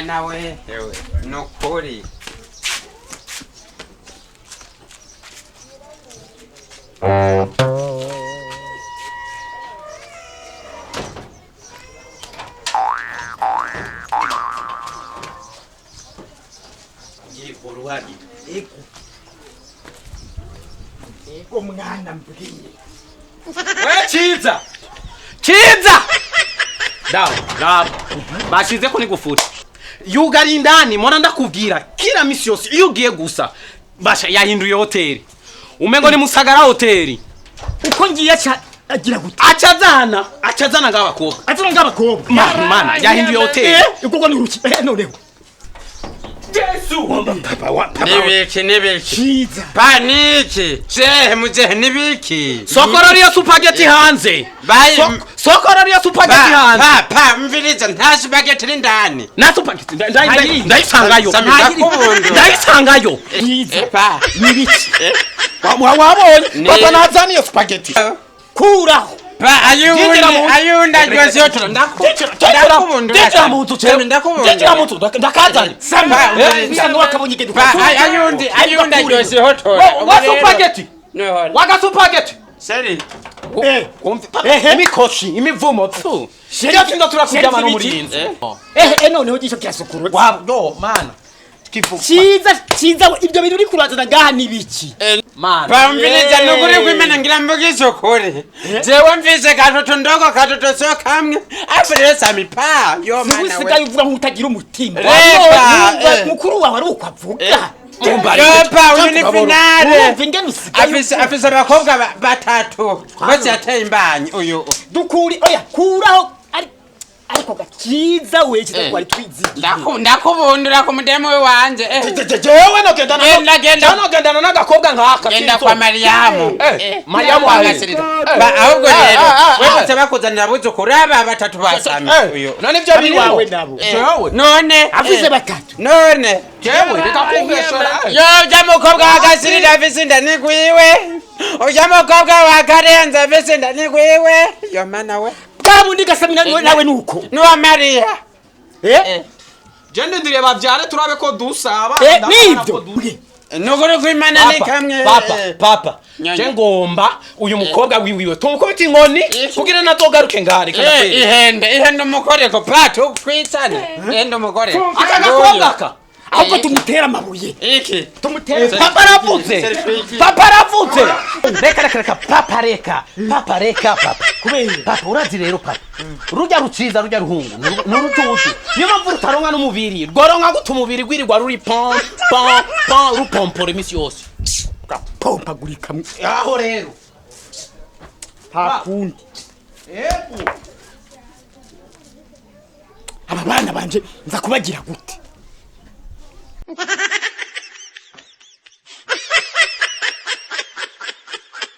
Mana we, ewe nukuri. Uruhari ego ego mwana mbwiye we Ciza Ciza dawo dawo bashize ko nigufuri yugari indani mora ndakubwira kila misi yose iyo ugiye gusa basha yahinduye hoteli umengo ni Musagara hoteli uko ngiye aca agira gute acazana ngabakobwa azana ngabakobwa mana yahinduye hoteli uko ni uruki noneho Yesu papa wa papa Nibiki nibiki. Ciza Paniki. Jehe mujehe nibiki. Sokora riyo supageti hanze. Bayi Sokora riyo supageti hanze. Pa pa mviriza nta supageti iri ndani. Na supageti ndayisangayo. Ndayisangayo. Ciza Pa nibiki wabonye papa nazaniye supageti. Kuraho. Pa ayunda rwose yotora ndakubundura mu nzu ndakubundura mu nzu ndakazanye sanga wakabonye gedu pa ayundi ayunda rwose yotora wa supageti waga supageti seri imikoshi imivumo pfu cyo turakuryama no muri inzu noneho gisho kirasukuru wa yo mana Ciza Ciza ibyo bintu uri kurazana ngaha nibiki mana pamviriza nukuri kwimena ngira mbugizo kure jewe mvise katoto ndogo katoto so kamwe afurere sami pa yo mana we usigaye uvuga nk'utagira umutima mukuru wawe ari uko avuga yopa uyu ni finale afise abakobwa batatu bose yateye imbanyi uyu dukuri oya kuraho ariko gakiza we kiza kwari twizigiye ndakubundura ku mudemu we wanje jewe nogendana n'agakobwa nkaka genda kwa Mariamu Mariamu ahubwo rero we bose bakuzanira buzukuru aba batatu basami uyu none ivyo biri wawe nabo jewe none afise batatu none jewe reka kumbeshora yo ujya mukobwa wa Gasirira afise inda ni gwiwe ujya mukobwa wa Karenza afise inda ni gwiwe yo mana we bwabundi gasamina nawe nuko nuwa Maria je ndindiriye bavyare turabe ko dusaba nivyo nukuri kwimana ni kamwe papa je ngomba uyu mukobwa wiwiwe tumukubita inkoni kugira natogaruke ngare ihende umukoreko pa tukwitsane ihende umukoreko aka gakobwa ka ahubwo tumutera amabuye iki tumutera papa aravutse papa aravutse reka reka reka papa reka papa reka papa kubera papa urazi rero papa rujya ruciza rujya ruhungu n'urututu niyo mpamvu rutaronka n'umubiri rworonka guta umubiri rwirirwa ruri pom pom pom rupompora iminsi yose pompagurika aho rero nta kundi yego aba bana banje nza kubagira gute